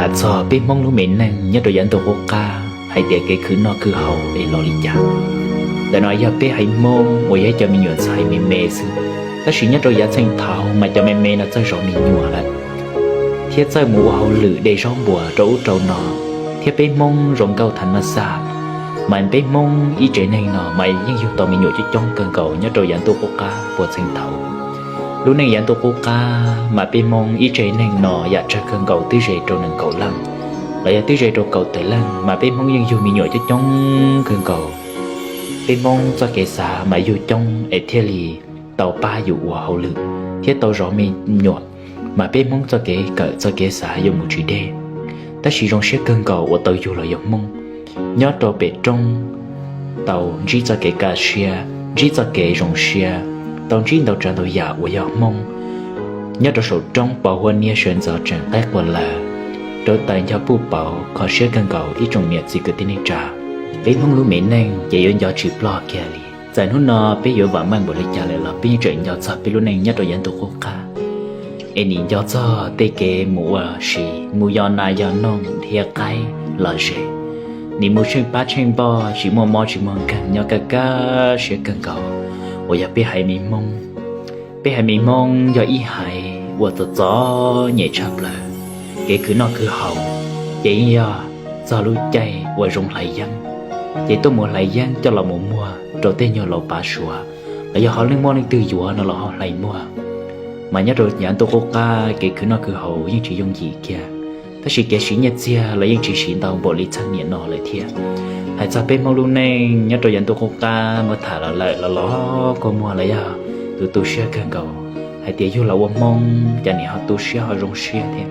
Tham txog peb Hmoob lub me neej nyob rau yav ntuj qub qab hais tias kev khwv noj khwv haus es los li cas. Ntawm no yog peb haiv Hmoob uas yog ib cov me nyuam ntxhais me me xwb, tab sis nyob rau yav txheej thaud mas cov me me no txawj zov me nyuam lawm, thiab txawj mus ua hauj lwm de zaub npua rau ub rau no, thiab peb Hmoob zoo nkauj thav maj xaj, mas peb Hmoob ib tsev neeg no mas yeej yug tau me nyuam coob coob kawg nkaus nyob rau yav ntuj qub qab puas txheej thaud. Lub neej yav ntuj qub qab mas peb Hmoob ib tsev neeg no yam tsawg kawg nkaus twb ze rau nees nkaum leej, los yog twb ze rau kaum tawm leej mas peb Hmoob yeej yug me nyuam coob coob kawg nkaus. Peb Hmoob txoj kev xav mas yug coob es thiaj li tau pab yus ua hauj lwm thiab tau zov me nyuam, mas peb Hmoob txoj kev kawm txoj kev xav yuav mus tsis deb. Tab sis zoo siab kawg nkaus uas tau yug los yog Hmoob, nyob rau pem roob tau ntsib txoj kev kaj siab, ntsib txoj kev zoo siab, tau ntsib ntau tsav ntau yam uas yog Hmoob. Nyob rau saum roob pos huab niab sawv ntxov tseem qaib qua lawm, rau taws ncho puj pauv kho siab kawg nkaus ib tsoom niam txiv kwv tij neej tsa. Peb Hmoob lub me neej ces yuav nco tsis ploj kiag li. Txawm hnub no peb yuav vam meej npaum li cas lawm los peb yeej tseem nco txog peb lub neej nyob rau yav ntuj qub qab. Es nim nco txog tej kev mus ua si, mus yos nas yos noog dhia qaib los ze, nim mus tsheej pab tsheej npoj tsis muaj mob tsis muaj nkeeg nyob kaj kaj siab kawg nkaus uas yog peb haiv me Hmoob. Peb haiv me Hmoob yog ib haiv uas txom txom nyem tshaj plaws. Kev khwv noj khwv haus ces yeej yog txog lub caij uas zoo hlais yeeb, ces tuaj mus hlais yeeb coj los mus muag rau tej nyuag laus pav suav, los yog ho leej muaj leej twg yuav no los ho hlais muag. Mas nyob rau yav ntuj qub qab kev khwv noj khwv haus yeej tsis yooj yim kiag, tab sis kev siv nyiaj txiag los yeej tsis siv ntau npaum li txheej niam no lawm thiab. Hais txog peb Hmoob lub neej nyob rau yav ntuj qub qab muab tham los lawm los los kua muag los yog tus tu siab kawg nkaus hais tias yug los ua Hmoob cas nim ho tu siab ho zoo siab thiab.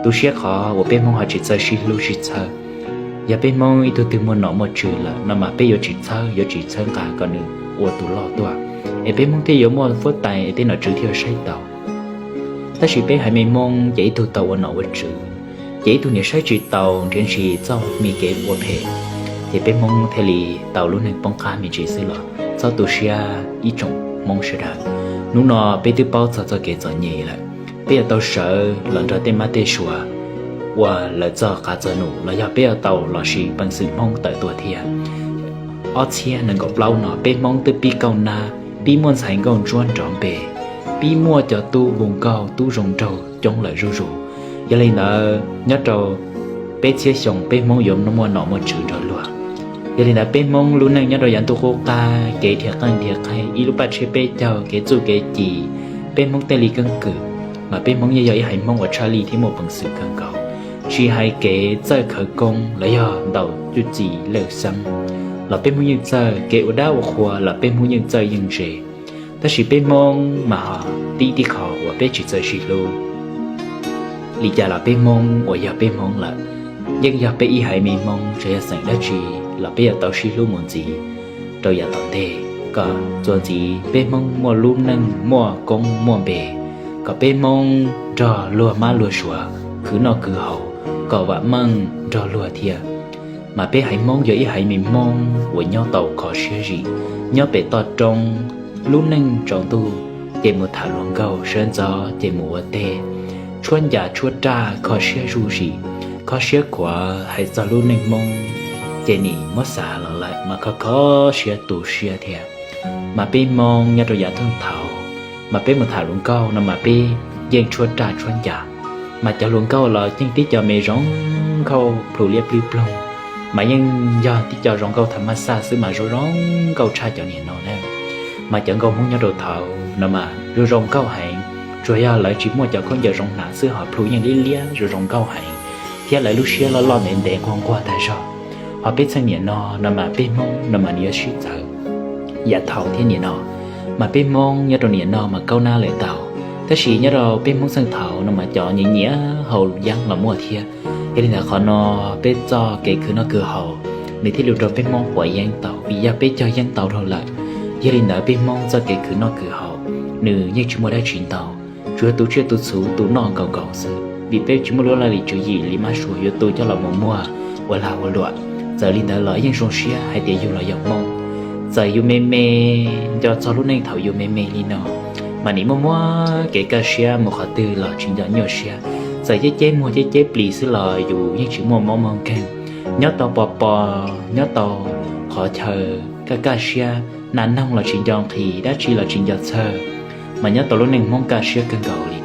Tu siab qhov uas peb Hmoob ho tsis txawj sib hlub sib txhawb. Yog peb Hmoob ib tug twg muaj nom muaj tswv lawm no mas peb yuav tsis txhawb, yuav tsis txhawb nqa kom nws ua tus loj tuaj, es peb Hmoob thiaj yuav muaj fuab tais es tej nom tswv thiaj yuav saib taus. Tab sis peb haiv me Hmoob ces ib tug tau ua nom ua tswv, ces ib tug niam saib tsis taus nrhiav ntsis txoj me kev ua phem, ces peb Hmoob thiaj li tau lub neej poob qab me ntsis xwb los txhob tu siab ib tsoom Hmoob sawv daws. Hnub no peb twb paub txog txoj kev txom nyem lawm, peb yuav tau sawv los nrog tej mab tej suav ua lawv txoj qav txoj num los yog peb yuav tau los sis peev xwm Hmoob tawm tuaj thiab. Ob txhiab nees nkaum plaub no peb Hmoob twb pib kauj nab, pib muaj ntxhais nkauj ntsuab nrov npe, pib muaj cov tub hu nkauj tub zoo nraug coob lawm zuj zus. Yog li ntawd nyob rau peb txhiab xyoo peb Hmoob yuav muaj nom muaj tswv nrog luag. Yog li ntawd peb Hmoob lub neej nyob rau yav ntuj qub qab kev dhia qeej dhia qheeb ib lub paj tshiab peb caug kev txuj kev ci, peb Hmoob tej li keeb kwm, mas peb Hmoob yeej yog ib haiv Hmoob uas tshaj lij thiab muaj peev xwm kawg nkaus. Tsis hais kev txawj khawv koob los yog ntaus cuj txi lawj xeeb los peb Hmoob yeej txawj, kev ua dab ua qhua los peb Hmoob yeej txawj yeej ntse. Tab sis peb Hmoob mas ho tib tib qho uas peb tsis txawj sib hlub. Li cas los peb Hmoob uas yog peb Hmoob lawm, yeej yog peb ib haiv me Hmoob tsuas yog xeem dab tsi los peb yuav tau sib hlub mus ntxiv rau yav tom ntej, kom txuas ntxiv peb Hmoob muaj lub neej muaj koob muaj npe, kom peb Hmoob nrog luag mab luag suav khwv noj khwv haus, kom vam meej nrog luag thiab. Mas peb haiv Hmoob yog ib haiv me Hmoob uas nyob tau kho siab zim, nyob pem toj roob, lub neej tsaus ntuj ces mus tham hluas nkauj, sawv ntxov ces mus ua teb, tshuab ncas tshuab raj kho siab zuj zus, kho siab khuav hais txog lub neej Hmoob, ces nim muab xav los lawm mas kho kho siab tu siab thiab. Mas peb Hmoob nyob rau yav thaum thaud, mas peb mus tham hluas nkauj no mas peb yeej tshuab raj tshuab ncas, mas cov hluas nkauj los yeej tib co me zoo nkauj plhu liab plib ploog, mas yeej yog tib co zoo nkauj thav maj xaj xwb mas zoo zoo nkauj tshaj cov niam no na. Mas cov nkauj Hmoob nyob rau thaud no mas zoo zoo nkauj heev, tsuas yog lawv tsis muaj cov khaub ncaws zoo hnav xwb ho plhu yeej liab liab zoo zoo nkauj heev, thiab lawv lub siab loj loj ntev ntev nquag nquag tag zog. Ho peb txheej niam no no mas peb Hmoob no mas nws yuav sib txawv. Yav thaum thiab niam no, mas peb Hmoob nyob rau niam no mas kaub nab lawm tau, tab sis nyob rau peb Hmoob txheej thaud no mas cov nyiam nyiam haus yeeb los muaj thiab. Yog li ntawd qhov no peb txoj kev khwv noj khwv haus nws thiaj li ua rau peb Hmoob quav yeeb tau, vim yog peb cog yeeb tau dhau lawm. Yog li ntawd peb Hmoob txoj kev khwv noj khwv haus nws yeej tsis muaj dab tsi ntau, tsuas yog tu tsiaj tu txhuv tu noj nkaus nkaus xwb, vim peb tsis muaj lub laj lim tswv yim li mab suav yuav tu coj los mus muag ua lag ua luam. Txawm li ntawd los yeej zoo siab hais tias yus los yog Hmoob. Txawm yus me me, nco txog lub neej thaum yus me me li no, Mas nim muaj muab kev kaj siab mus qhov twg los tsis nco nyuaj siab. Txawm ceb ceb muag ceb ceb plis xwb los yus yeej tsis muaj mob muaj nkeeg. Nyob tau pos pos, nyob tau qhov chaw kaj kaj siab, nas noog los tsis nco nqhis, dab tsi los tsis nco txhawj, mas nyob tau lub neej Hmoob kaj siab kawg nkaus li.